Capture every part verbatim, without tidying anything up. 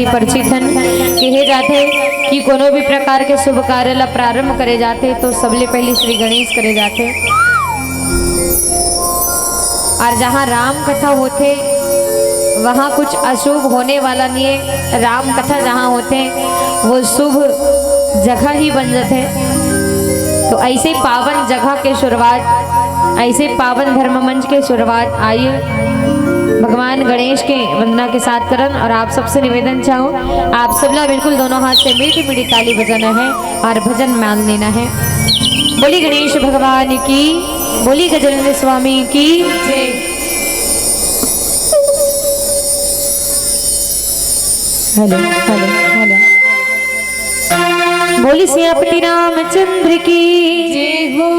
परिचित हन। कहे जाथे कि कोनो भी प्रकार के शुभ कार्य ला प्रारंभ करे जाथे तो सबले पहले श्री गणेश करे जाथे। और जहाँ राम कथा होथे, वहाँ कुछ अशुभ होने वाला नहीं है। राम कथा जहाँ होथे, वो शुभ जगह ही बन जाथे। तो ऐसे पावन जगह के शुरुआत, ऐसे पावन धर्म मंच के शुरुआत, आइए भगवान गणेश के वंदना के साथ करन। और आप सबसे निवेदन चाहूँ, आप सबला बिल्कुल दोनों हाथ से मीठी मीठी ताली बजाना है और भजन मान लेना है। बोली गणेश भगवान की, बोली गजेंद्र स्वामी की जय। Hello, hello, hello. बोली सियापति रामचंद्र की जय हो।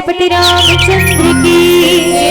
पति रामचंद्र की।